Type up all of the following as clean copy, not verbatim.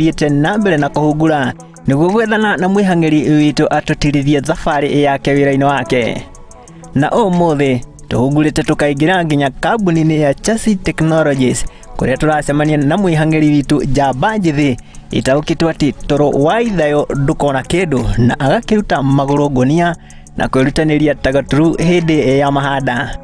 Tũgĩthiĩte na mbere na kũhungura nĩguo gwethana na mwĩhang'ĩri witũ atũtirithie thabarĩ yake wĩra-inĩ wake. Na ũmũthĩ tũhungurĩte tũkaingĩra nginya kambuni-inĩ ya Chassis Technologies kũrĩa tũracemania na mwĩhang'ĩri witũ njamba njĩthĩ ĩtaũkĩtwo atĩ toro wa ithayo ndũkona kĩndũ na agakĩruta magũrũ ngũnia na kwĩrutanĩria ta gaturu hĩndĩ ya mahanda.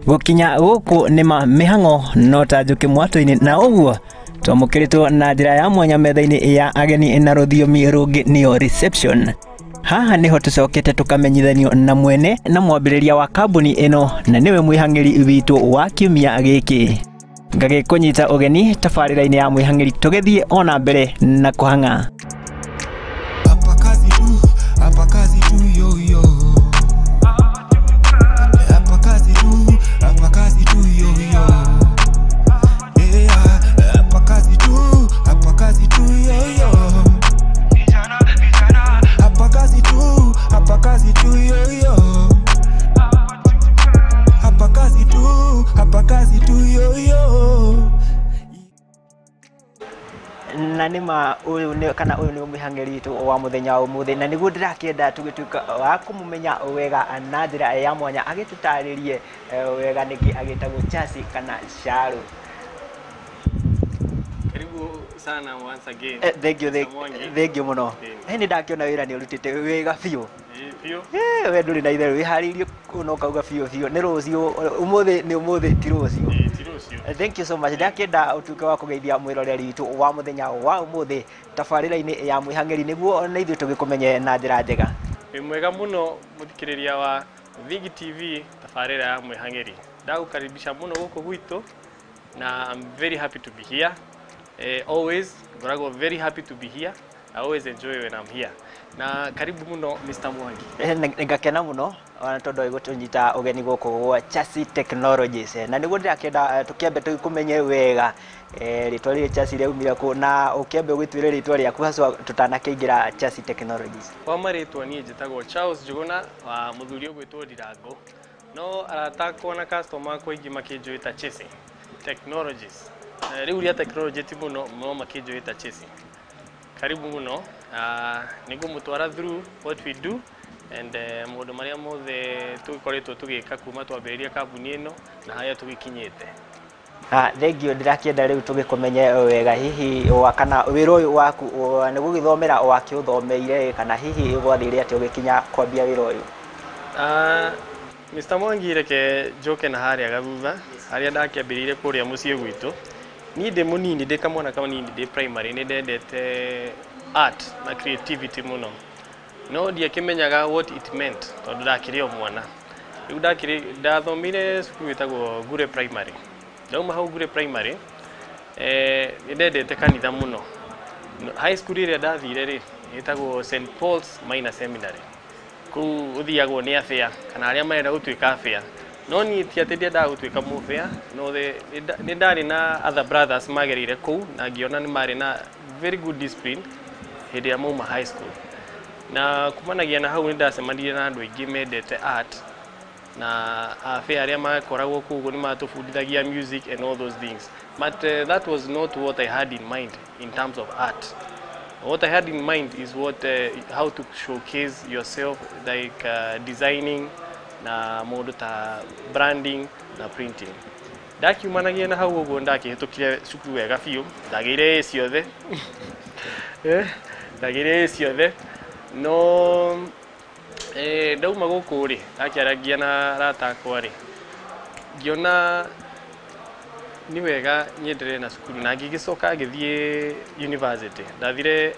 Gũkinya gũkũ nĩma mĩhang'o no ta njũkĩ mwatũ-inĩ, na ũguo twamũkĩrĩtwo na njĩra ya mwanya metha-inĩ ya ageni na rũthiomi rũngĩ nĩyo reception. Haha nĩho tũcokete tũkamenyithanio na mwene na mwambĩrĩria wa kambuni ĩno na nĩwe mwĩhang'ĩri witũ wa kiumia gĩkĩ. Ngagĩkũnyita ũgeni tabarĩra-inĩ ya mwĩhang'ĩri tũgĩthiĩ ona mbere na kũhang'a. Hapa kazi tu, hapa kazi tu, yo yo. Hapa kazi tu, hapa kazi tu, yo yo. Yeah, hapa kazi tu, hapa kazi tu, yo yo. Hapa kazi tu, hapa kazi tu, yo yo. Hapa kazi tu, hapa kazi tu, yo yo. Na nĩma ũyũ nĩ kana ũyũ nĩ mwĩhang'ĩri witũ wa mũthenya wa ũmũthĩ, na nĩguo ndĩrakĩenda tũgĩtuĩka wa kũmũmenya wega na njĩra ya mwanya agĩtũtarĩrie wega nĩkĩ agĩtagwo Chasi kana Sharu. Karibu sana once again. Thank you, Mr. Mwangi. thank you mũno. Ĩĩ. Nĩ ndakĩona wĩra nĩ ũrutĩte wega biũ. Ĩĩ, biũ. We ndũrĩ na itherũ, wĩharĩirie na ũkauga biũ biũ nĩ rũciũ, ũmũthĩ nĩ ũmũthĩ ti rũciũ. Ĩĩ, ti rũciũ. Thank you so much. Ndakĩenda ũtuĩke wa kũgeithia mwĩroreri witũ wa mũthenya wa ũmũthĩ tabarĩra-inĩ ya mwĩhang'ĩri nĩguo na ithuĩ tũgĩkũmenye na njĩra njega. Wĩ mwega mũno mũthikĩrĩria wa Thigi TV tabarĩra ya mwĩhang'ĩri. Ndagũkaribisha mũno gũkũ gwitũ na I'm very happy to be here. Always ngoragwo very happy to be here. I always enjoy when I'm here. Na karibu mũno Mr. Mwangi. Ngakena mũno ona tondũ gũtũnyita ũgeni gũkũ gwa Chassis Technologies. Na nĩguo ndĩrakĩenda tũkĩambe tũkũmenye wega rĩtwa rĩrĩ Chassis rĩaumire kũ, na ũkĩambe ũgĩtwĩre rĩtwa rĩaku haswa tũtanakĩingĩra Chassis Technologies. Kwa marĩtwa niĩ njĩtagwo Charles Njuguna wa mũthuri ũgwĩtwo Ndirango, no arata akwa na customer akwa aingĩ makĩnjũĩ ta Chassis Technologies. Rĩu rĩa technology ti mũno no makĩnjũĩ ta Chassis. Karibu mũno, nĩngũmũtwara through what we do and maũndũ marĩa mothe tũgĩkoretwo tũgĩka kuma twambĩrĩria kambuni ĩno na harĩa tũgĩkinyĩte. Thank you. Ndĩrakĩenda rĩu tũgĩkũmenye wega hihi wa kana wĩra ũyũ waku nĩ gũgĩthomera wakĩũthomeire kana hihi gwathire atĩa ũgĩkinya kwambia wĩra ũyũ? Mr. Mwangi, reke njoke na harĩa gathutha harĩa ndakĩambĩrĩirie kũrĩa mũciĩ gwitũ. Niĩ ndĩ mũnini, ndĩ kamwana kanini, ndĩ primary, nĩ ndendete art na creativity mũno, no ndiakĩmenyaga what it meant tondũ ndakĩrĩ o mwana. Rĩu ndakĩrĩ ndathomire cukuru ĩtagwo Ngure Primary. Ndauma hau Ngure Primary, nĩ ndendete kanitha mũno. High school ĩrĩa ndathire rĩ ĩtagwo St Paul's Minor Seminary. Kũu ũthiagwo nĩ abĩa kana arĩa marenda gũtuĩka abĩa, no niĩ ti atĩ ndiendaga gũtuĩka mũbĩa, no nĩ ndarĩ na other brothers magereire kũu na ngĩona nĩ marĩ na very good discipline hĩndĩ ĩrĩa mauma high school. Na kumanagia na hau nĩ ndacemanirie na andũ aingĩ mendete art na abĩa arĩa makoragwo kũu ũguo nĩ matũbundithagia music and all those things, but that was not what I had in mind in terms of art. What I had in mind is what how to showcase yourself, like designing na maũndũ ta branding na printing. Ndakiumanagia na hau ũguo ndakĩhĩtũkire cukuru wega biũ, ndagĩire A ciothe. Ndagĩire A ciothe, no ndauma gũkũ rĩ ndakĩaragia na arata akwa rĩ ngĩona nĩ wega nyenderere na cukuru na ngĩgĩcoka ngĩthiĩ university. Ndathire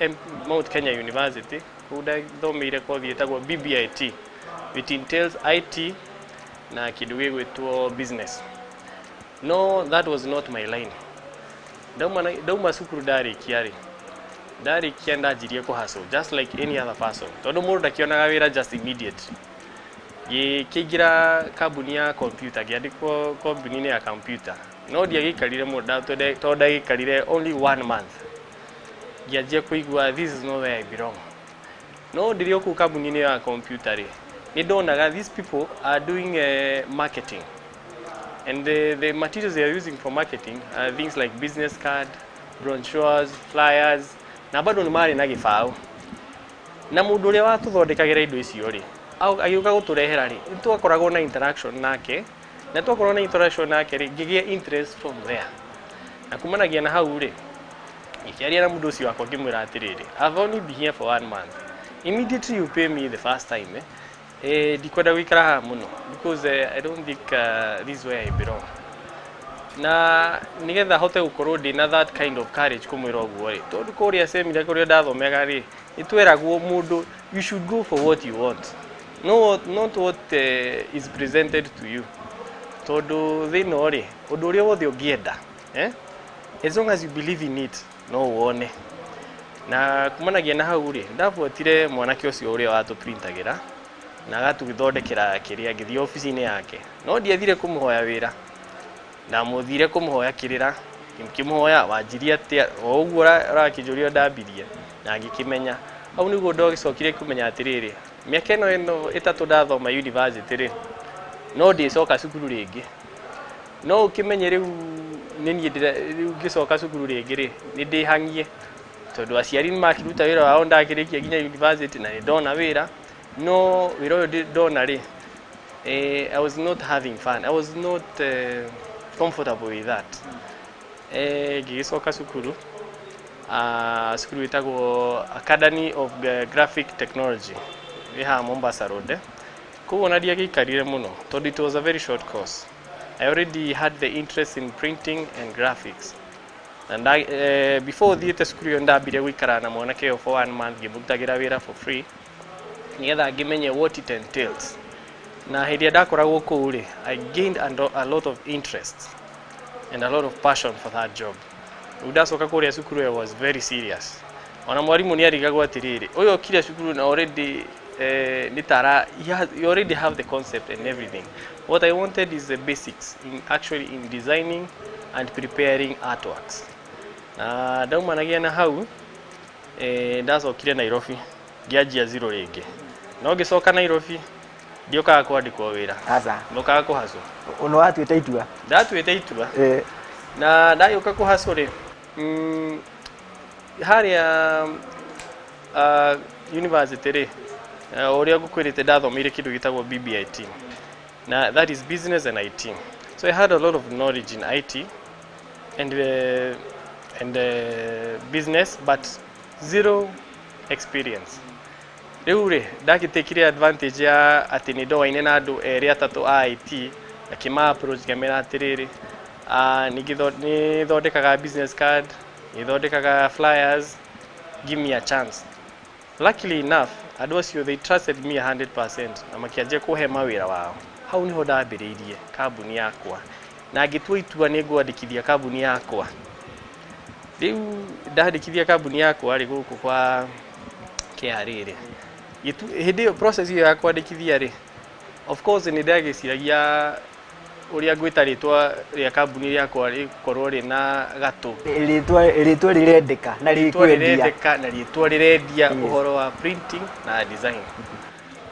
Mount Kenya University, kũu ndathomeire kothi ĩtagwo BBIT, which entails IT na kĩndũ gĩgwĩtwo business. No that was not my line. Ndauma cukuru ndarĩkia rĩ ndarĩkia ndanjirie kũ hustle just like any other person, tondũ mũndũ ndakĩonaga wĩra just immediate. Ngĩkĩingĩra kambuni ya computer, ngĩandĩkwo kambuni-inĩ ya computer, no ndiagĩikarire mũno tondũ ndagĩikarire only one month ngĩanjia kũigua this is not where I belong. No ndĩrĩ o kũu kambuni-inĩ ya computer rĩ nĩ ndonaga these people are doing marketing, and the materials they are using for marketing are things like business card, brochures, flyers. Na bado nĩ marĩ na gĩbaũ. Na mũndũ ũrĩa watũthondekagĩra indo icio rĩ, agĩũka gũtũrehera rĩ, nĩ twakoragwo na interaction nake, na twakorwo na interaction nake rĩ, ngĩgĩa interest from there. Na kumanagia na hau rĩ, ngĩkĩaria na mũndũ ũcio wakwa ngĩmwĩra atĩrĩrĩ, "I've only been here for one month. Immediately you pay me the first time, ndikwenda gũikara haha mũno because I don't think this is where I belong." Na nigetha hote gũkorwo ndĩna that kind of courage kũmwĩra ũguo rĩ, tondũ kũrĩa seminary kũrĩa ndathomega rĩ, nĩtweragwo mũndũ you should go for what you want, no, not what is presented to you, tondũ thĩna rĩ, ũndũ ũrĩa wothe ũngĩenda, eh? As long as you believe in it, no wone. Na kumanagia na hau rĩ, ndabuatire mwanake ũcio ũrĩa watũprintagĩra na agatũthondekera kĩrĩa, ngĩthiĩ obici-inĩ yake, no ndiathire kũmũhoya wĩra, ndamũthire kũmũhoya kĩrĩra, ngĩkĩmũhoya wanjirie atĩa, o ũguo ũrakĩnjũria ndambirie na ngĩkĩmenya. Hau nĩguo ndagĩcokire kũmenya atĩrĩrĩ, mĩaka ĩno 3 ndathoma university rĩ, no ndĩcoka cukuru rĩngĩ. No ũkĩmenye rĩu nĩ niĩ rĩu ngĩcoka cukuru rĩngĩ rĩ, nĩ ndĩhang'ie, tondũ aciari nĩ makĩruta wĩra wao, ndakĩrĩkia nginya university na nĩ ndona wĩra, no wĩra ũyũ ndona rĩ, I was not having fun. I was not comfortable with that. Ngĩgĩcoka cukuru, cukuru ĩtagwo Academy of Graphic Technology ĩ haha Mombasa Road. Koguo ona ndiagĩikarire mũno tondũ it was a very short course. I already had the interest in printing and graphics. Na before thiĩte cukuru ĩyo, ndambire gũikara na mwanake ũyũ for one month ngĩmũrutagĩra wĩra for free nĩgetha ngĩmenye what it entails. Na hĩndĩ ĩrĩa ndakoragwo kũu rĩ, I gained a lot of interest and a lot of passion for that job. Rĩu ndacoka kũrĩa cukuru, I was very serious. Ona mwarimũ nĩ arigagwo atĩrĩrĩ, ũyũ okire cukuru na already nĩ tara he already have the concept and everything. What I wanted is the basics in actually in designing and preparing artworks. Na ndaumanagia na hau, ndacokire Nairobi ngĩanjia zero rĩngĩ. No ngĩcoka Nairobi ndiokaga kwandĩkwo wĩra. Aca. Ndokaga kũhacwo. Nĩ watuĩte itua. Ndatuĩte itua. Na ndagĩũka kũhacwo rĩ, harĩa university rĩ, ũrĩa ngũkwĩrĩte ndathomeire kĩndũ gĩtagwo BBIT, na that is business and IT. So I had a lot of knowledge in IT and business, but zero experience. Rĩu rĩ, ndagĩtĩkire advantage ya atĩ nĩ ndoaine na andũ erĩ atatũ a IT, ngĩma approach ngĩmera atĩrĩrĩ, nĩ thondekaga business card, nĩ thondekaga flyers, give me a chance. Luckily enough, andũ acio they trusted me 100% na makĩanjia kũhe mawĩra wao. Hau niho ndambĩrĩirie kambuni yakwa na ngĩtua itua nĩ ngwandĩkithia kambuni yakwa. Rĩu ndandĩkithia kambuni yakwa rĩ, gũkũ kwa KRA rĩ, hĩndĩ ĩyo process ĩyo ya kwandĩkithia rĩ, of course nĩ ndagĩciragia ũrĩa ngwĩta rĩtwa rĩa kambuni rĩakwa rĩkorwo rĩna gatũ. Rĩtwa rĩrendeka na rĩtwa rĩkwendia. Rĩrendeka na rĩtwa rĩrendia ũhoro wa printing na design.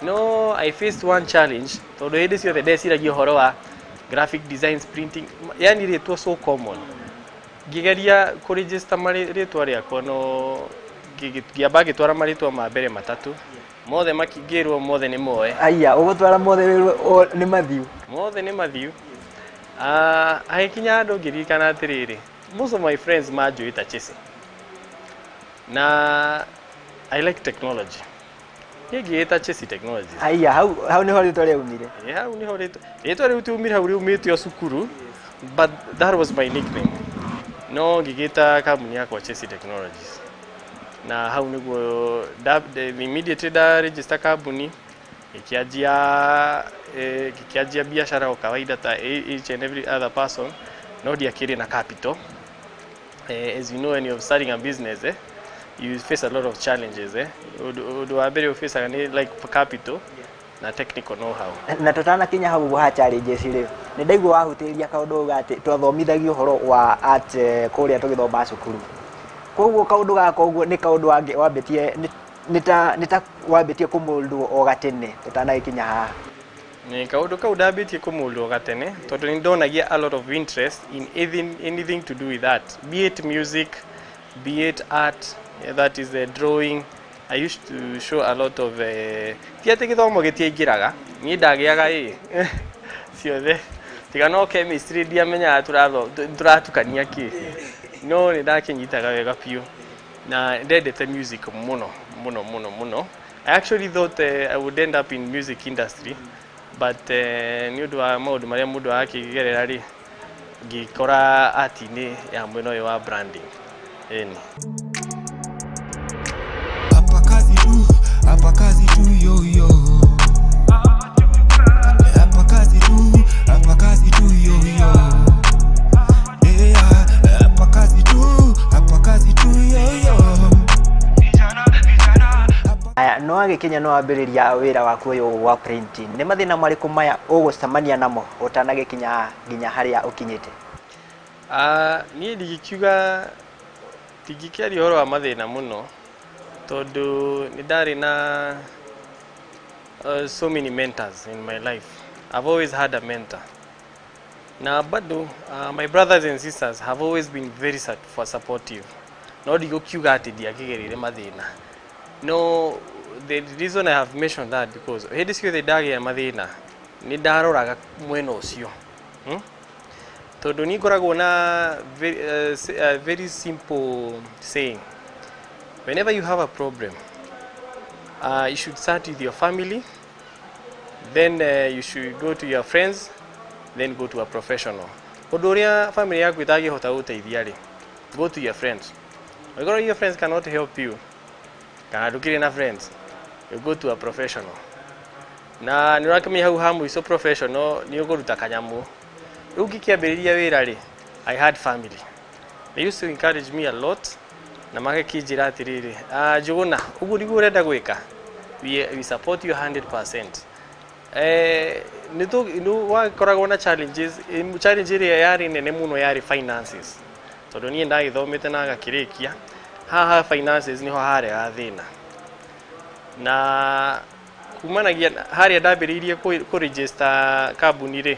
No I faced one challenge, tondũ hĩndĩ ciothe ndeciragia ũhoro wa graphic designs, printing, yani rĩtwa so common. Ngĩgeria kũregister rĩtwa rĩakwa, no ngĩamba ngĩtwara marĩtwa ma mbere matatũ, mothe makingĩrwo mothe nĩ moe. Aya, ũgũtwara mothe nĩ mathiu. Mothe nĩ mathiu. Agĩkinya handũ ngĩririkana atĩrĩrĩ, most of my friends manjũĩ ta Chesi na I like technology, niĩ ngĩĩta Chesi Technologies. Aya, hau nĩho rĩtwa rĩaumire. Ĩ, hau nĩho rĩtwa rĩu tiumire hau, riumĩte o cukuru, but that was my nickname. No ngĩgĩta kambuni yakwa Chesi Technologies, na hau nĩguo immediately nda register kambuni, ngĩkĩanjia biacara o kawaida ta each and every other person, no ndiakĩrĩ na capital. As you know, when you're starting a business, you face a lot of challenges. Ũndũ wa mbere ũfacaga nĩ like capital na technical know how. Na tũtanakinya hau ha challenges rĩ, nĩ ndaigua wahutĩria kaũndũ uga atĩ twathomithagio ũhoro wa art kũrĩa tũgĩthoma cukuru, koguo kaũndũ gaka ũguo nĩ kaũndũ wambĩtie nĩ ta wambĩtie kũmũndwo o gatene tũtanagĩkinya haha. Nĩ kaũndũ kau ndambĩtie kũmũndwo gatene, tondũ nĩ ndonagia a lot of interest in anything to do with that, be it music, be it art. Yeah, that is the drawing. I used to show a lot of ti atĩ gĩthomo gĩtiaingĩraga, niĩ ndagĩaga ĩ ciothe tiga no chemistry ndiamenyaga tũratukania kĩ, no nĩ ndakĩnyitaga wega biũ na ndendete music mũno mũno mũno mũno. I actually thought I would end up in music industry, but nĩ ũndũ wa maũndũ marĩa mũndũ arakĩgerera rĩ, ngĩkora art-inĩ ya mwena ũyũ wa branding. Ĩni. Hapa kazi tu, hapa kazi tu yo yo. Hapa kazi tu, hapa kazi tu yo yo. Yeah, hapa kazi tu, hapa kazi tu yo yo. Aya, no agĩkinya no wambĩrĩria wĩra waku ũyũ wa printing, nĩ mathĩna marĩkũ maya ũgũcemania namo ũtanagĩkinya nginya harĩa ũkinyĩte? Niĩ ndingĩkiuga, ndingĩkĩaria ũhoro wa mathĩna mũno tondũ nĩ ndarĩ na so many mentors in my life. I've always had a mentor. Na bado my brothers and sisters have always been very supportive. No ndigũkiuga atĩ ndiakĩgereire mathĩna. No, the reason I have mentioned that because hĩndĩ ciothe ndagĩa mathĩna nĩ ndaroraga mwena ũcio. Tondũ niĩ ngoragwo na very simple saying. Whenever you have a problem, you should start with your family, then you should go to your friends, then go to a professional. Ũndũ ũrĩa family yaku ĩtangĩhota gũteithia rĩ, go to your friends. Angĩkorwo your friends cannot help you, kana ndũkĩrĩ na friends, you go to a professional. Na nĩ ũrakĩmenya hau ha mũico professional nĩ ũkũruta kanyamũ. Rĩu ngĩkĩambĩrĩria wĩra rĩ, I had family. They used to encourage me a lot na magakĩnjĩra atĩrĩrĩ, Njũgũna, ũguo nĩguo ũrenda gwĩka, we support you 100%. Nĩ wakoragwo na challenges, challenge ĩrĩa yarĩ nene mũno yarĩ finances, tondũ niĩ ndagĩthomete na ngakĩrĩkia, haha finances nĩho harĩ thĩna. Na kumanagia harĩa ndambĩrĩirie kũ register kambuni rĩ,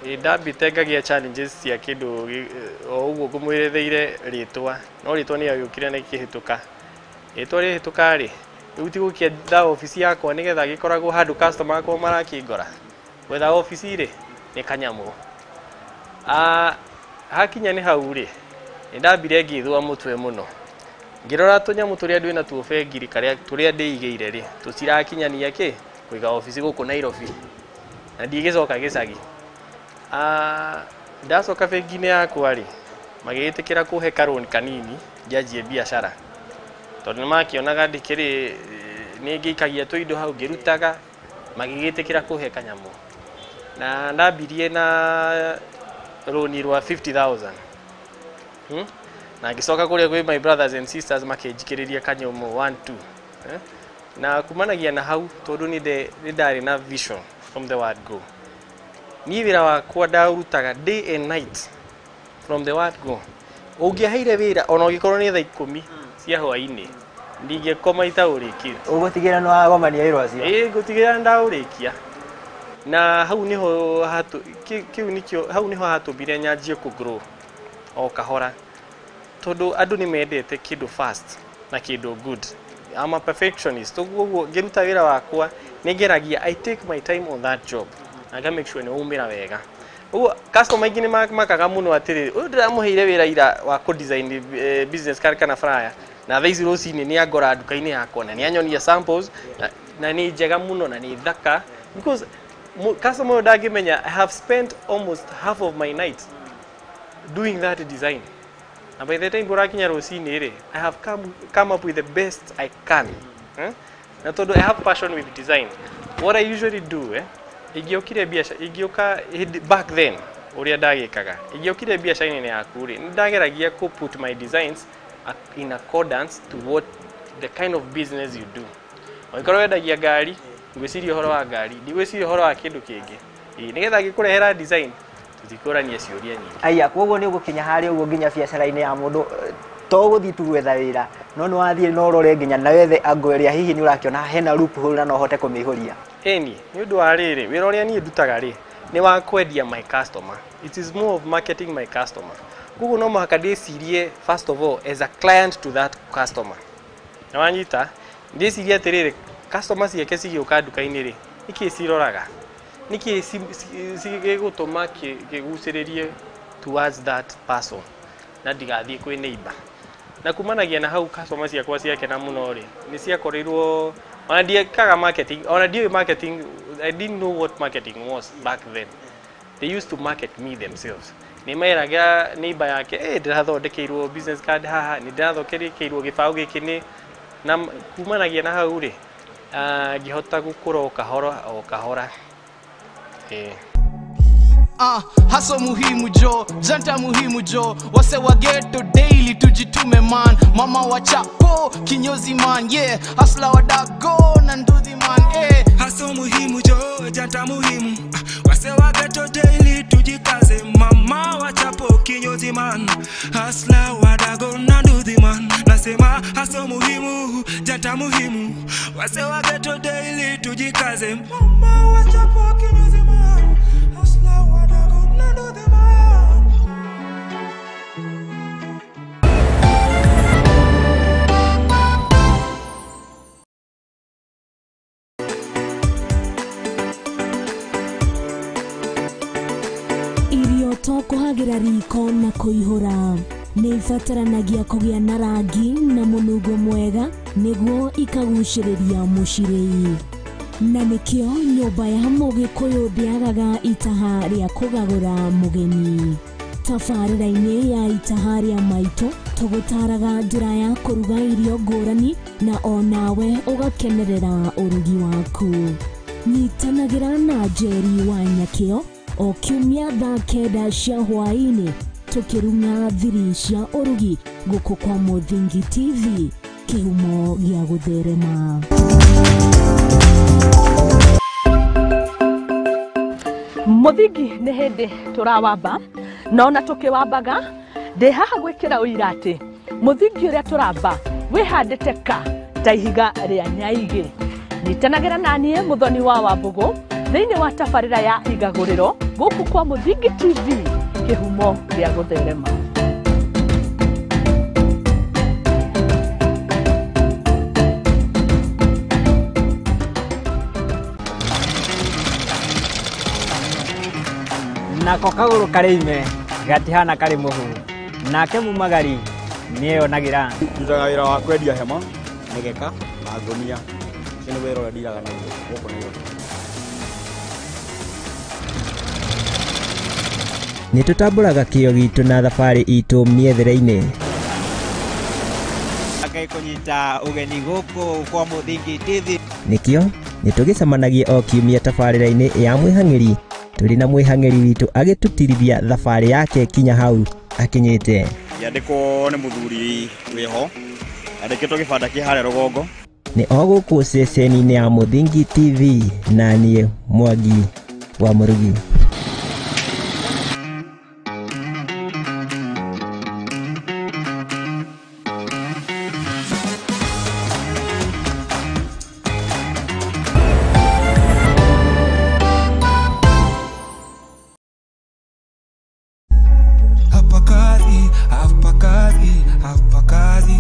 ndambĩte ngagĩa challenges cia kĩndũ o ũguo ngũmwĩretheire rĩtwa, no rĩtwa nĩ rĩagĩũkire na rĩkĩhĩtũka. Rĩtwa rĩhĩtũka rĩ, rĩu ti gũkĩetha obici yakwa nĩgetha gĩkoragwo handũ customer akwa marakĩngora. Gwetha obici rĩ, nĩ kanyamũ. Hakinya nĩ hau rĩ, nĩ ndambire ngĩthũa mũtwe mũno. Ngĩrora tũnyamũ tũrĩa ndĩ natuo bengi rĩ, karĩa tũrĩa ndĩigĩire rĩ, tũtirakinyania kĩ kũiga obici gũkũ Nairobi. Na ndigĩcoka gĩcagi. Ndacoka bengi-inĩ yakwa rĩ, magĩgĩtĩkĩra kũhe karũni kanini ngĩanjie biacara. Tondũ nĩ makĩonaga ndikĩrĩ nĩ ngĩikagia tũindo hau ngĩrutaga, magĩgĩtĩkĩra kũhe kanyamũ. Na ndambirie na rũni rwa 50,000. Na ngĩcoka kũrĩa kwĩ my brothers and sisters makĩnjikĩrĩria kanyamũ 1 2. Na kumanagia na hau tondũ nĩ ndarĩ na vision from the word go. Niĩ wĩra wakwa ndaũrutaga day and night from the word go. Ũngĩaheire wĩra ona ũngĩkorwo nĩ thaa 10 cia hwaĩ-inĩ, ndingĩkoma itaũrĩkĩtie. Ũgũtigĩra nĩ wagomania wĩra ũcio? Ĩĩ, ngũtigĩrĩra ndaũrĩkia. Na hau nĩho kĩu nĩkĩo hau nĩho hatũmire nyanjie kũ grow o kahora, tondũ andũ nĩ mendete kĩndũ fast na kĩndũ good. I'm a perfectionist, ũguo ngĩruta wĩra wakwa nĩ ngeragia, I take my time on that job na nga make sure nĩ waumĩra wega. Ũguo customer aingĩ nĩ makaga mũno atĩrĩrĩ, ũyũ ndĩramũheire wĩra ira wa kũ design business card kana flyer, na thaa ici rũcinĩ nĩ angora nduka-inĩ yakwa na nĩ anyonia samples na nĩ njega mũno na nĩ thaka, because customer ũyũ ndangĩmenya I have spent almost half of my night doing that design. Na by the time kũrakinya rũcinĩ rĩ, I have come up with the best I can. Na tondũ I have passion with design, what I usually do, ingĩokire biacara, ingĩũka back then ũrĩa ndagĩkaga, ingĩokire biacara-inĩ yaku rĩ, nĩ ndageragia kũ put my designs in accordance to what the kind of business you do. Angĩkorwo wendagia ngari, ngwĩciria ũhoro wa ngari, ndigwĩciria ũhoro wa kĩndũ kĩngĩ. Nĩgetha ngĩkũrehera design, tũtikũrania ciũria nyingĩ. Aya, koguo nĩ ũgũkinya harĩa ũguo nginya biacara-inĩ ya mũndũ, to gũthiĩ tu gwetha wĩra, no nĩ wathiĩ na ũrore nginya na wethe angle ĩrĩa hihi nĩ ũrakĩona hena loophole na no ũhote kũmĩihũria. Ĩni, nĩ ũndũ wa rĩrĩ, wĩra ũrĩa niĩ ndutaga rĩ, nĩ wa kwendia my customer. It is more of marketing my customer. Koguo no mũhaka ndĩcirie first of all as a client to that customer. Na wanyita ndĩcirie atĩrĩrĩ, customer ciake cigĩũka nduka-inĩ rĩ, nĩkĩĩ ciroraga, nĩkĩĩ gĩgũtũma kĩgucĩrĩrie towards that person na ndigathiĩ kwĩ neighbor. Na kumanagia na hau customer ciakwa ciakena mũno rĩ, nĩ ciakorirwo ona ndiekaga marketing, ona ndiũĩ marketing. I didn't know what marketing was back then. They used to market me themselves. Nĩ meraga neighbor yake, eh, ndĩrathondekeirwo business card haha, nĩ ndĩrathondekeirwo gĩbaũ gĩkĩ nĩ na kumanagia na hau rĩ, ngĩhota gũkũra o kahora o kahora. Eh. Hustle muhimu jo, janta muhimu jo, wase wa ghetto daily tujitume man, mama wa chapo kinyozi man, yeah, hustler wa dago na nduthi man, eh. Hustle muhimu jo, janta muhimu, wase wa ghetto daily tujikaze, mama wa chapo kinyozi man, hustler wa dago na nduthi man, nasema hustle muhimu, janta muhimu, wase wa ghetto daily tujikaze, mama wa chapo kinyozi man, hustler wa dago na nduthi man. Irio to kũhagĩra riko na kũihũra nĩ ibataranagia kũgĩa na rangi na mũnungo mwega nĩguo ikagucĩrĩria mũcirĩi, na nĩkĩo nyũmba ya mũgĩkũyũ ndĩagaga itaha rĩa kũgagũra mũgeni. Tabarĩra-inĩ ya itaha rĩa maitũ tũgũtaraga njĩra ya kũruga irio ngũrani na onawe ũgakenerera ũrugi waku. Nyitanagĩra na Njeri wa Nyakĩo o kiumia thaa 9 cia hwaĩ-inĩ tũkĩrung'a thiri cia ũrugi gũkũ kwa Mũthingi TV, kĩhumo gĩa gũtherema. Mũthingi nĩ hĩndĩ tũrawamba na ona tũkĩwambaga ndĩ haha gwĩkĩra ũira atĩ mũthingi ũrĩa tũramba wĩhandĩte ka ta ihiga rĩa nyaigĩ. Nyitanagĩra na niĩ Mũthoni wa Wambũgũ thĩinĩ wa tabarĩra ya Igagũrĩro gũkũ kwa Mũthingi TV, kĩhumo gĩa gũtherema. Nako kagũrũ karĩ ime gatihana karĩ mũhu, nake mumagari nĩeyonagĩra. Ndutaga wĩra wa kwendia hema, mĩgeka na ngũnia. Ũcio nĩ wĩra ũrĩa ndiraga naguo gũkũ Nairobi. Nĩ tũtambũraga kĩo gitũ na thabarĩ itũ mĩethere-inĩ. Ngai kũnyita ũgeni gũkũ kwa Mũthingi TV. Nĩkĩo nĩ tũgĩcemanagia o kiumia tabarĩra-inĩ ya mwĩhang'ĩri tũrĩ na mwĩhang'ĩri witũ agĩtũtirithia thabarĩ yake kinya hau akinyĩte. Ngĩandĩkwo nĩ mũthuri wĩho, andĩkĩtwo gĩbanda kĩ harĩa rũgongo. Nĩ o gũkũ ceceni-inĩ ya Mũthingi TV na niĩ Mwangi wa Mũrugi. Hapa kazi, hapa kazi, hapa kazi.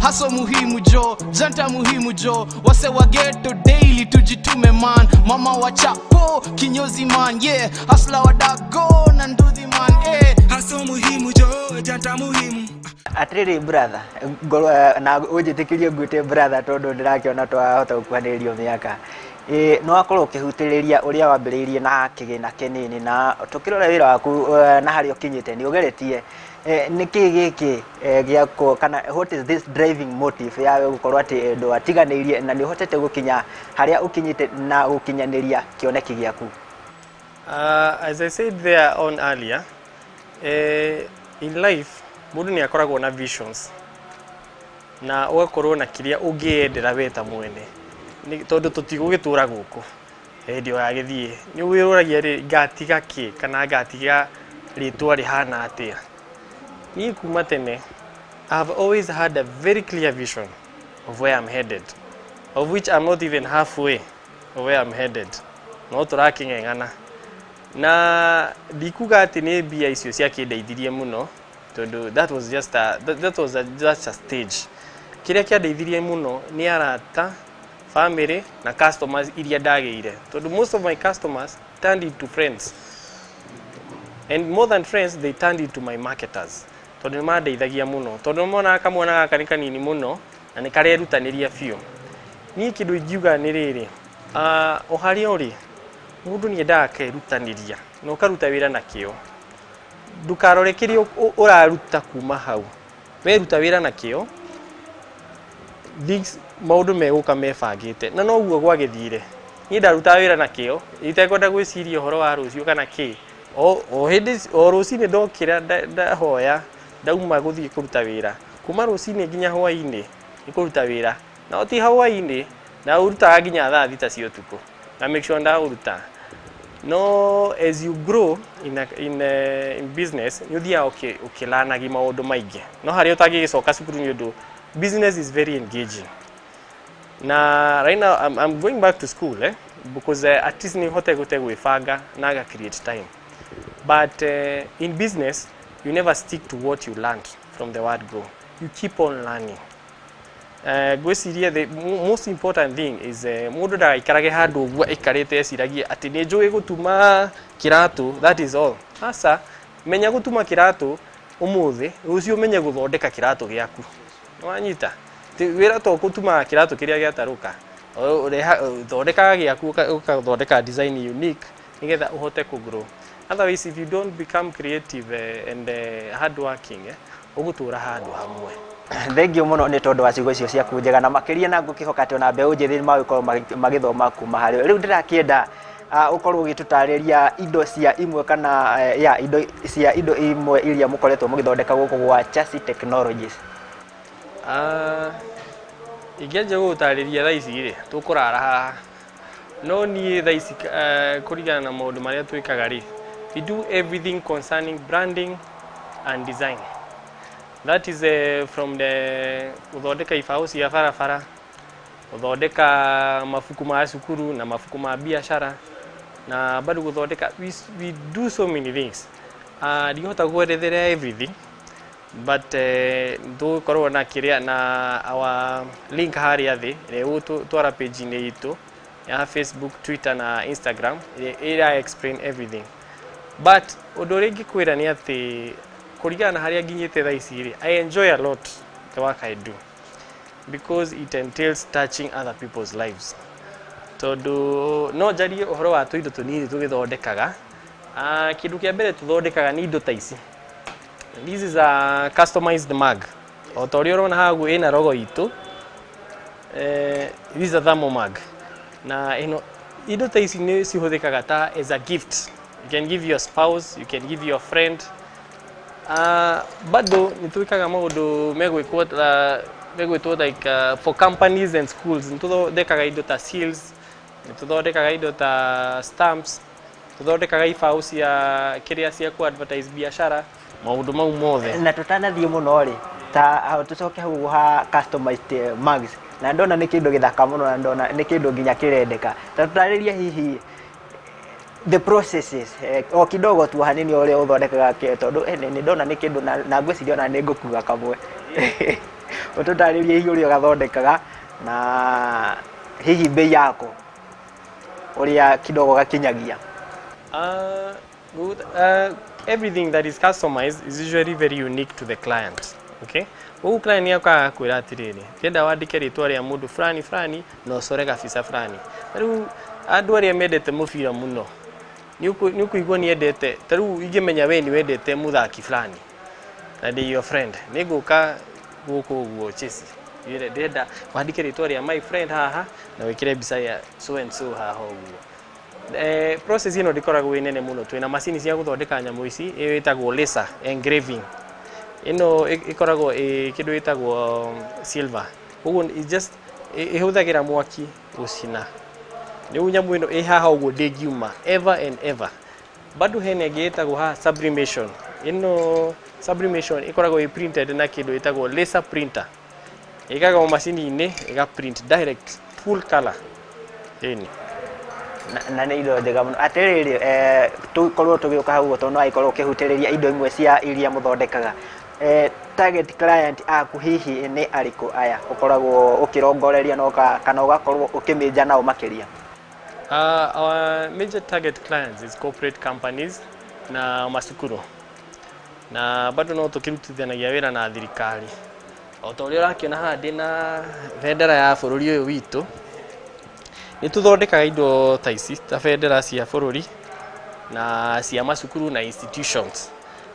Hustle muhimu jo, janta muhimu jo, wase wa ghetto daily tujitume man, mama wa chapo kinyozi man, yeah, hustler wa dago na nduthi man, eh. Hustle muhimu jo, janta muhimu. Atĩrĩrĩ brother, ngorwo na ũnjĩtĩkĩrie ngwĩte brother tondũ ndĩrakĩona twahota gũkuhanĩrĩrio mĩaka. Nĩ wakorwo ũkĩhutĩrĩria ũrĩa wambĩrĩirie na kĩgĩna kĩnini na tũkĩrora wĩra waku na harĩa ũkinyĩte nĩ ũgeretie. Nĩkĩ gĩkĩ gĩakwo kana what is this driving motive ya we gũkorwo atĩ ndwatiganĩirie na nĩ ũhotete gũkinya harĩa ũkinyĩte na gũkinyanĩria kĩoneki gĩaku? As I said there on earlier, in life mũndũ nĩ akoragwo na visions na ũgakorwo na kĩrĩa ũngĩendera we ta mwene, tondũ tũtigũgĩtũra gũkũ hĩndĩ ĩyo yagĩthiĩ nĩ wĩyũragia rĩ, ngatiga kĩ kana ngatiga rĩtwa rĩhana atĩa. Niĩ kuma tene I have always had a very clear vision of where I'm headed, of which I'm not even halfway of where I'm headed. No tũrakĩng'eng'ana. Na ndikuga atĩ nĩ mbia icio ciakĩndeithirie mũno, tondũ that was just a, that, that was a, just a stage. Kĩrĩa kĩandeithirie mũno nĩ arata, family na customers iria ndagĩire, tondũ most of my customers turned into friends, and more than friends, they turned into my marketers, tondũ nĩ mandeithagia mũno, tondũ nĩ monaga kamwana gaka nĩ kanini mũno na nĩ karerutanĩria biũ. Niĩ kĩndũ ingiuga nĩ rĩrĩ, o harĩa ũrĩ, mũndũ nĩ endaga akerutanĩria na ũkaruta wĩra na kĩo. Ndũkarore kĩrĩa ũraruta kuma hau, weruta wĩra na kĩo, things, maũndũ megũka mebangĩte. Na noguo gwagĩthire, niĩ ndarutaga wĩra na kĩo itekwenda gwĩciria ũhoro wa rũciũ kana kĩ. O hĩndĩ o rũcinĩ ndokĩra, ndahoya, ndauma gũthiĩ kũruta wĩra, kuma rũcinĩ nginya hwaĩ-inĩ nĩ kũruta wĩra, na ti hwaĩ-inĩ, na ũrutaga nginya thaa 6 cia ũtukũ na make sure ndaũruta. No as you grow in business, nĩ ũthiaga ũkĩlanagi maũndũ maingĩ, no harĩa ũtangĩgĩcoka cukuru, nĩ ũndũ business is very engaging. Na right now I'm going back to school, because at least nĩ hote gũte gwĩbanga na ga create time. But in business you never stick to what you learned from the word go. You keep on learning. Ngwĩciria the most important thing is mũndũ ndagaikarage handũ ũguo aikarĩte eciragie atĩ nĩ njũĩ gũtuma kĩratũ, that is all. Aca, menya gũtuma kĩratũ ũmũthĩ, rũciũ ũmenye gũthondeka kĩratũ gĩaku. Nĩwanyita? Wĩra to gũtumaga kĩratũ kĩrĩa gĩatarũka. Thondekaga gĩaku, ũgathondeka design unique nĩgetha ũhote kũ grow. Otherwise, if you don't become creative and hardworking, ũgũtũra handũ hamwe. Thengio mũno nĩ tondũ wa ciugo icio ciaku njega na makĩria, na ngũkĩhoka atĩ ona mbeũ njĩthĩ nĩ magũkorwo magĩthoma kuma harĩ we. Rĩu ndĩrakĩenda ũkorwo ũgĩtũtarĩria indo cia imwe kana ya indo cia indo imwe iria mũkoretwo mũgĩthondeka gũkũ gwa Chassis Technologies. Ingĩanjia gũgũtarĩria thaa ici rĩ, tũkũrara haha. No niĩ thaa ici, kũringana na maũndũ marĩa twĩkaga rĩ, we do everything concerning branding and design. That is from the gũthondeka ibaũ cia barabara, gũthondeka mabuku ma cukuru na mabuku ma biacara, na bado gũthondeka, we do so many things. Ndingĩhota gũkwerethera everything, but tũgũkorwo na kĩrĩa na our link harĩa thĩ ĩrĩa ĩgũtwara page-inĩ itũ ya Facebook, Twitter na Instagram, ĩrĩa ĩra explain everything. But ũndũ ũrĩa ingĩkwĩra nĩ atĩ kũringana na harĩa nginyĩte thaa ici rĩ, I enjoy a lot the work I do because it entails touching other people's lives. Tondũ no njarie ũhoro wa tũindo tũnini tũgĩthondekaga. Kĩndũ kĩa mbere tũthondekaga nĩ indo ta ici. This is a customized mug. O ta ũrĩa ũrona haha ũguo ĩna logo itũ. This is a thermal mug. Na ĩno indo ta ici nĩ cihũthĩkaga ta as a gift. You can give your spouse, you can give your friend. Bado nĩ twĩkaga maũndũ megwĩkwo megwĩtwo like for companies and schools. Nĩ tũthondekaga indo ta seals, nĩ tũthondekaga indo ta stamps, tũthondekaga ibaũ cia kĩrĩa cia ku advertise biacara, maũndũ mau mothe. Na tũtanathiĩ mũno rĩ, ta hau tũcoke hau ha customized mugs, na ndona nĩ kĩndũ gĩthaka mũno, na ndona nĩ kĩndũ nginya kĩrendeka. Ta tũtarĩrie hihi the processes, o kidogo tu hanini, ũrĩa ũthondekaga tondũ nĩ ndona nĩ kĩndũ na ngwĩciria ona nĩ ngũkua kamwe. Ũtũtarĩrie hihi ũrĩa ũgathondekaga na hihi bei yako ũrĩa kidogo gakinyagia. Good. Everything that is customized is usually very unique to the client. Okay? Ũguo client nĩ okaga kwĩra atĩrĩrĩ, ndĩrenda wandĩke rĩtwa rĩa mũndũ fulani fulani na ũcore gabica fulani. Ta rĩu andũ arĩa mendete mũbira mũno, nĩ ũkũigua nĩ endete, ta rĩu ingĩmenya we nĩ wendete mũthaki fulani na ndĩ your friend, nĩ ngũka gũkũ ũguo Chase, njĩre ndĩrenda wandĩke rĩtwa rĩa my friend haha na wĩkĩre mbica ya so and so haha ũguo. Process ĩno ndĩkoragwo ĩ nene mũno. Twĩna macini cia gũthondeka nyamũ ici, ĩyo ĩtagwo laser engraving. Ĩno ĩkoragwo ĩ kĩndũ gĩtagwo silver, ũguo it just ĩhũthagĩra mwaki gũcina. Rĩu nyamũ ĩno ĩ haha ũguo ndĩngiuma ever and ever. Bado hena ĩngĩ ĩtagwo haha sublimation. Ĩno sublimation ĩkoragwo ĩ printed na kĩndũ ĩtagwo laser printer, ĩkagwo macini-inĩ ĩga print direct full color. Ĩni. Na nĩ indo njega mũno. Atĩrĩrĩ, tũkorwo tũgĩũka hau ũguo, tondũ no agĩkorwo ũkĩhutĩrĩria indo imwe cia iria mũthondekaga, target client aku hihi nĩ arĩkũ aya ũkoragwo ũkĩrongoreria na kana ũgakorwo ũkĩmĩnja nao makĩria? Our major target clients is corporate companies na macukuru, na bado no tũkĩrutithanagia wĩra na thirikari. O ta ũrĩa ũrakĩona haha ndĩna bendera ya bũrũri ũyũ witũ, nĩ tũthondekaga indo ta ici, ta bendera cia bũrũri na cia macukuru na institutions,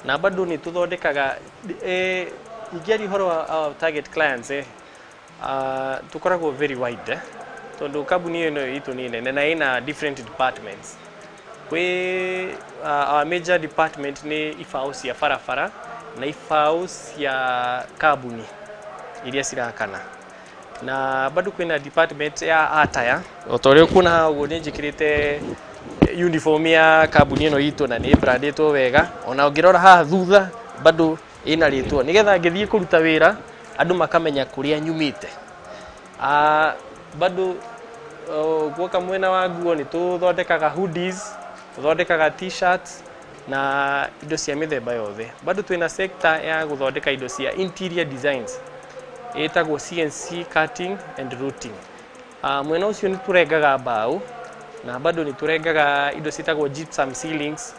na bado nĩ tũthondekaga, ingĩaria ũhoro wa our target clients, tũkoragwo very wide, tondũ kambuni ĩno itũ nĩ nene na ĩna different departments. Kwĩ our major department nĩ ibaũ cia barabara na ibaũ cia kambuni iria cirakana, na bado kwĩna department ya attire. O ta ũrĩa ũkuona haha ũguo, nĩ njĩkĩrĩte uniform ya kambuni ĩno itũ na nĩ brandĩtwo wega. Ona ũngĩrora haha thutha, bado ĩna rĩtwa, nĩgetha ngĩthiĩ kũruta wĩra andũ makamenya kũrĩa nyumĩte. Bado guoka mwena wa nguo, nĩ tũthondekaga hoodies, tũthondekaga T-shirts na indo cia mĩthemba yothe. Bado twĩna sector ya gũthondeka indo cia interior designs, ĩtagwo CNC cutting and routing. Mwena ũcio nĩ tũrengaga mbaũ na bado nĩ tũrengaga indo ciĩtagwo gypsum ceilings.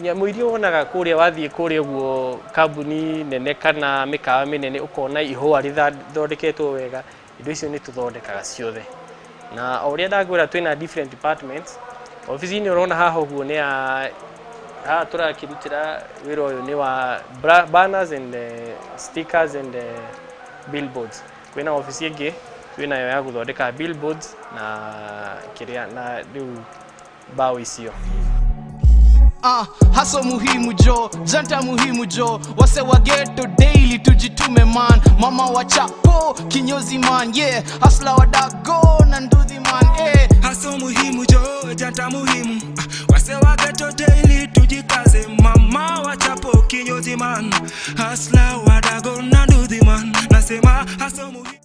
Nyamũ iria wonaga kũrĩa wathiĩ kũrĩa ũguo kambuni nene kana mĩkawa mĩnene, ũkona ihũa rĩthondeketwo wega, indo icio nĩ tũthondekaga ciothe. Na o ũrĩa ndakwĩra, twĩna different departments. Obici-inĩ ũrona haha ũguo nĩ ya haha tũrakĩrutĩra wĩra ũyũ nĩ wa banners and stickers and billboards. Kwĩna obici ĩngĩ twĩnayo ya gũthondeka billboards na kĩrĩa na rĩu mbaũ icio. Hustle muhimu jo, janta muhimu jo, wase wa ghetto daily tujitume man, mama wa chapo kinyozi man, yeah, hustler wa dago na nduthi man, eh. Hustle muhimu jo, janta muhimu. Ah, wase wa ghetto daily tujikaze, mama wa chapo kinyozi man, hustler wa dago na nduthi man, nasema hustle muhimu.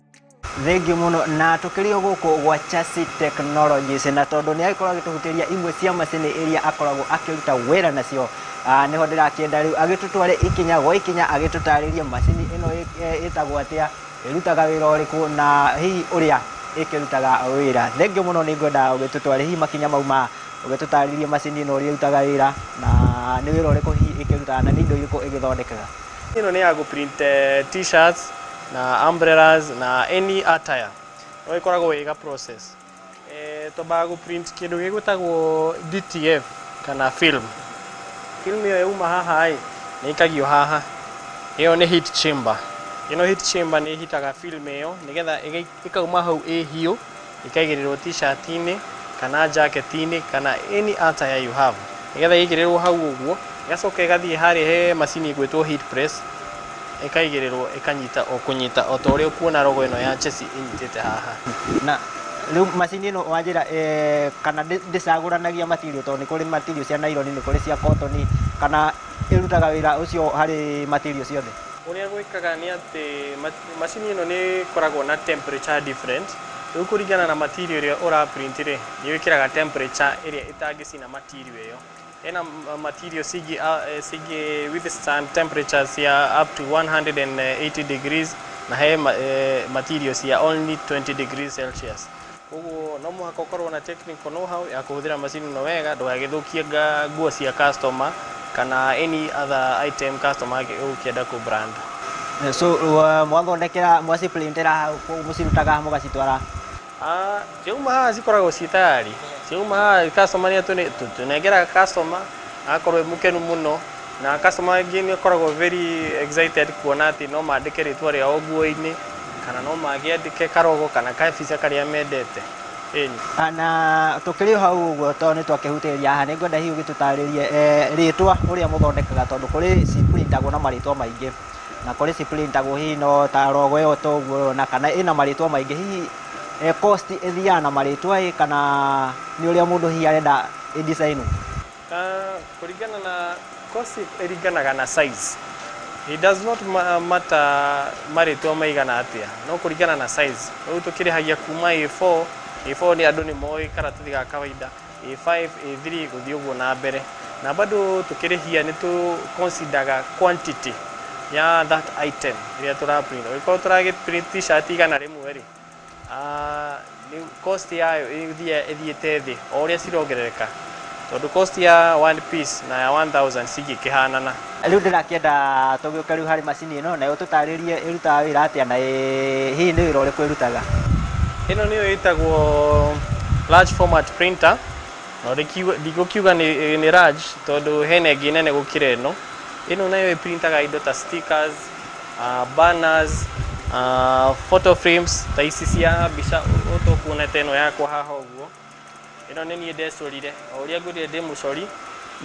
Thengiũ mũno. Na tũkĩrĩ o gũkũ gwa Chassis Technologies, na tondũ nĩ agĩkorwo agĩtũhutĩria imwe cia macini iria akoragwo akĩruta wĩra nacio, nĩho ndĩrakĩenda rĩu agĩtũtware ikinya gwa ikinya, agĩtũtarĩrie macini ĩno ĩtagwo atĩa, ĩrutaga wĩra ũrĩkũ, na hihi ũrĩa ĩkĩrutaga wĩra. Thengiũ mũno. Nĩ ngwenda ũgĩtũtware hihi makinya mau ma ũgĩtũtarĩrie macini ĩno ũrĩa ĩrutaga wĩra, na nĩ wĩra ũrĩkũ hihi ĩkĩrutaga, na nĩ indo irĩkũ ĩgĩthondekaga. Ĩno nĩ ya gũprint T-shirts na umbrellas na any attire. No ĩkoragwo ĩga process. Twambaga gũprint kĩndũ gĩgwĩtagwo DTF kana film. Film ĩyo yauma haha ĩ, nĩ ĩikagio haha. Ĩyo nĩ heat chamber. Ĩno heat chamber nĩ ĩhitaga film ĩyo nĩgetha ĩkauma hau ĩ hiũ, ĩkaigĩrĩrwo T-shirt-inĩ kana jacket-inĩ kana any attire you have. Nĩgetha ĩigĩrĩrwo hau ũguo, ĩgacoka ĩgathiĩ harĩa he macini ĩgwĩtwo heat press, ĩkaigĩrĩrwo, ĩkanyita o kũnyita o ta ũrĩa ũkuona logo ĩno ya Chassis ĩnyitĩte haha. Na rĩu macini ĩno wanjĩra, kana ndĩcagũranagia material, tondũ nĩ kũrĩ material cia nylon, nĩ kũrĩ cia cotton, kana ĩrutaga wĩra ũcio harĩ material ciothe? Ũrĩa gwĩkaga nĩ atĩ macini ĩno nĩ ĩkoragwo na temperature different. Rĩu kũringana na material ĩrĩa ũra print rĩ, nĩ wĩkĩraga temperature ĩrĩa ĩtangĩcina material ĩyo. Hena material cingĩ withstand temperatures cia up to 180 degrees, na he material cia only 20 degrees Celsius. Koguo no mũhaka ũkorwo na technical know how ya kũhũthĩra macini ĩno wega, ndũgagĩthũkie nguo cia customer kana any other item customer ũkĩenda kũ brand. So mwathondekera, mwaciprintera hau kũu, mũcirutaga mũgacitwara? Ah, ciauma haha cikoragwo ciĩ tayari. Ciauma haha, customer nĩ tũnengeraga customer, agakorwo e mũkenu mũno, na customer angĩ nĩ akoragwo very excited kuona atĩ no mandĩke rĩtwa rĩao nguo-inĩ, kana no magĩandĩke karogo kana kabica karĩa mendete. Ĩni. Na tũkĩrĩ o hau ũguo, tondũ nĩ twakĩhutĩrĩria haha, nĩ ngwenda hihi ũgĩtũtarĩrie rĩtwa ũrĩa mũthondekaga, tondũ kũrĩ ciprintagwo na marĩtwa maingĩ, na kũrĩ ciprintagwo hihi no ta logo ĩyo ta ũguo, na kana ĩna marĩtwa maingĩ. Hihi cost ĩthiaga na marĩtwa ĩ, kana nĩ ũrĩa mũndũ hihi arenda ĩdesign? Kũringana na cost, ĩringanaga na size. It does not matter marĩtwa maigana atĩa, no kũringana na size. Rĩu tũkĩrĩhagia kuma A4 A4 nĩ andũ nĩ moĩ karatathi ga kawaida, A5, A3 gũthiĩ ũguo na mbere. Na bado tũkĩrĩhia nĩ tũ consideraga quantity ya that item ĩrĩa tũra print. Ũngĩkorwo tũragĩ print t-shirt 100 rĩ, nĩ cost yayo ĩthiĩte thĩ o ũrĩa cirongerereka, tondũ cost ya one piece na ya 1000 cingĩkĩhanana. Rĩu ndĩrakĩenda tũgĩũke rĩu harĩ macini ĩno, nayo tũtarĩrie ĩrutaga wĩra atĩa na hihi nĩ wĩra ũrĩkũ ĩrutaga. Ĩno nĩyo ĩtagwo large format printer. No ndigũkiuga nĩ large tondũ hena ĩngĩ nene gũkĩra ĩno. Ĩno nayo ĩprintaga indo ta stickers, banners, photo frames ta ici cia mbica ũtũkuona ta ĩno yakwa haha ũguo. Ĩno nĩ niĩ ndecorire, o ũrĩa ngwĩrire ndĩ mũcori,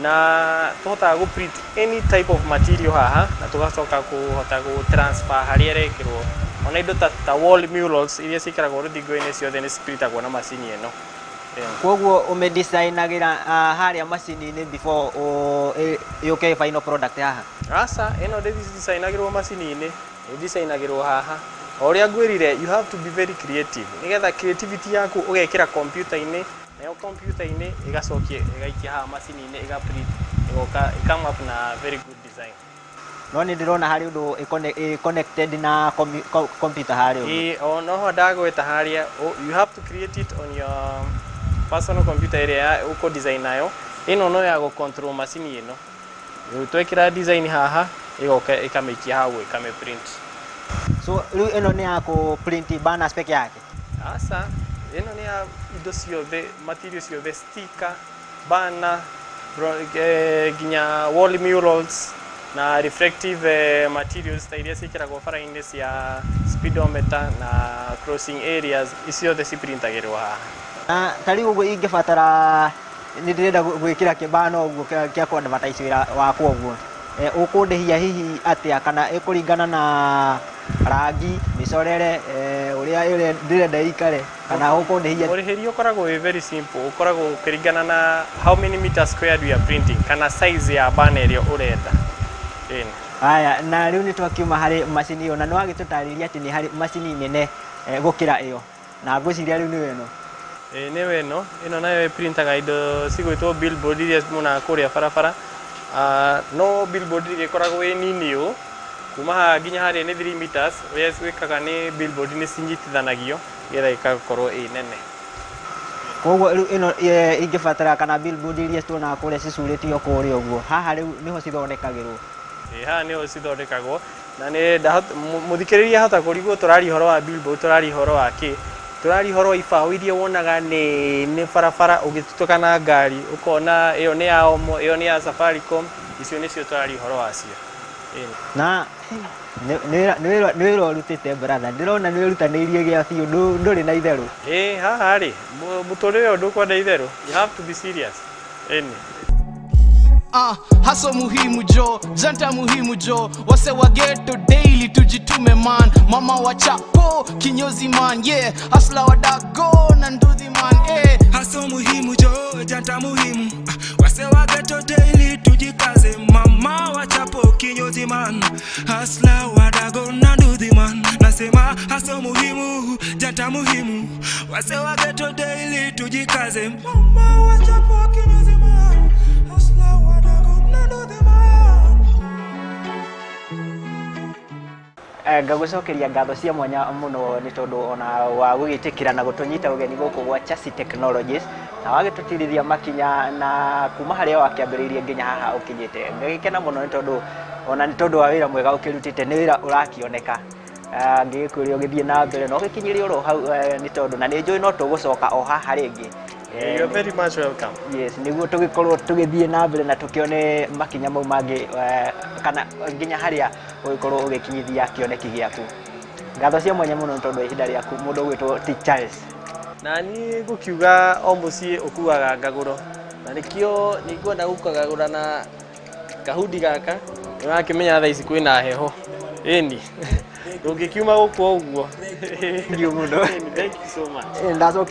na tũhotaga gũ print any type of material haha na tũgacoka kũhota gũ transfer harĩa ĩrekĩrwo. Ona indo ta wall murals iria ciĩkĩragwo rũthingo-inĩ ciothe nĩ ciprintagwo na macini ĩno. Koguo ũmĩdesignagĩra harĩa macini-inĩ before yũke final product haha? Aca, ĩno ndĩdesignagĩrwo macini-inĩ, ĩdesignagĩrwo haha. O ũrĩa ngwĩrire, you have to be very creative nĩgetha creativity yaku ũgekĩra computer-inĩ, nayo computer-inĩ ĩgacokia ĩgaikia haha macini-inĩ, ĩga print, ĩgoka ĩ come up na very good design. No nĩ ndĩrona harĩ ũndũ connected na computer harĩa ũguo. Ĩĩ, o noho ndagweta harĩa, you have to create it on your personal computer ĩrĩa ũkũ design nayo. Ĩno no ya gũ control macini ĩno. Rĩu twekĩra design haha, ĩgoka ĩkamĩikia hau ĩkamĩ print. So rĩu ĩno nĩ ya kũ print banners peke yake? Aca, ĩno nĩ ya indo ciothe, material ciothe, sticker, banner, nginya wall murals na reflective materials ta iria ciĩkĩragwo bara-inĩ cia speedometer na crossing areas, ici ciothe ciprintagĩrwo haha. Na ta rĩu ũguo ingĩbatara nĩ ndĩrenda gwĩkĩra kĩbano ũguo kĩa kũ advertise wĩra wakwa ũguo, ũkũndĩhia hihi atĩa, kana ĩkũringana na rangi, mĩcorere, ũrĩa ndĩrenda ĩikare, kana ũkũndĩhia? Ũrĩhĩri ũkoragwo wĩ very simple, ũkoragwo ũkĩringana na how many meters squared we are printing kana size ya banner ĩrĩa ũrenda. Ĩni. Haya, na rĩu nĩ twakiuma harĩ macini ĩyo, na nĩ wagĩtũtarĩria atĩ nĩ harĩ macini nene gũkĩra ĩyo, na ngwĩciria rĩu nĩyo ĩno. Ĩĩ, nĩyo ĩno. Ĩno nayo ĩprintaga indo cigwĩtwo billboard iria muonaga kũrĩa barabara. No billboard ĩgĩkoragwo ĩ nini ũũ, kuma haha nginya harĩa nĩ 3 meters. Ũrĩa wĩkaga nĩ billboard nĩ cinyitithanagio nĩgetha ĩgakorwo ĩ nene. Koguo rĩu ĩno ingĩbatara kana billboard iria tuonaga kũrĩa cicurĩtio kũrĩa ũguo, haha rĩu nĩho cithondekagĩrwo? Ĩĩ, haha nĩho cithondekagwo. Na nĩ mũthikĩrĩria ahota kũrigwo tũraria ũhoro wa billboard, tũraria ũhoro wa kĩ? Tũraria ũhoro wa ibaũ iria wonaga nĩ barabara ũgĩtutuka na ngari, ũkona ĩyo nĩ ya Omo, ĩyo nĩ ya Safaricom, icio nĩcio tũraria ũhoro wacio. Na nĩ wĩra ũrutĩte brother, ndĩrona nĩ wĩrutanĩirie gĩa biũ, ndũrĩ na itherũ. Ĩĩ, haha rĩ, mũtũrĩre ũyũ ndũkwenda itherũ, you have to be serious. Ĩni. Haso muhimu jo, janta muhimu jo, wase wa ghetto daily tujitume man, mama wa chapo kinyozi man, yeah, hustler wa dago na nduthi man, eh. Haso muhimu jo, janta muhimu, wase wa ghetto daily tujikaze, mama wa chapo kinyozi man, hustler wa dago na nduthi man, nasema haso muhimu, janta muhimu, wase wa ghetto daily tujikaze, mama wa chapo kinyozi man, hustler wa dago na nduthi man. Ngagũcokeria ngatho cia mwanya mũno nĩ tondũ ona wa gũgĩtĩkĩra na gũtũnyita ũgeni gũkũ gwa Chassis Technologies, na wagĩtũtirithia makinya na kuma harĩa wakĩambĩrĩirie nginya haha ũkinyĩte. Ngagĩkena mũno nĩ tondũ ona nĩ tondũ wa wĩra mwega ũkĩrutĩte, nĩ wĩra ũrakĩoneka. Ngĩgĩkwĩra ũgĩthiĩ na mbere na ũgĩkinyĩre oro hau, nĩ tondũ na nĩ njũĩ no tũgũcoka o haha rĩngĩ. You are very much welcome. Yes, nĩguo tũgĩkorwo tũgĩthiĩ na mbere na tũkĩone makinya mau mangĩ, kana nginya harĩa ũgĩkorwo ũgĩkinyithia kĩoneki gĩaku. Ngatho cia mwanya mũno nĩ tondũ wa ihinda rĩaku, mũndũ ũgwĩtwo T Charles. Na niĩ ngũkiuga o mũciĩ ũkuaga ngagũro, na nĩkĩo nĩngwenda gũkagagũra na kahundi gaka, nĩ wakĩmenya thaa ici kwĩna heho. Ĩni, ndũngĩkiuma gũkũ o ũguo. Thank you mũno. Thank you so much. Ndacokia.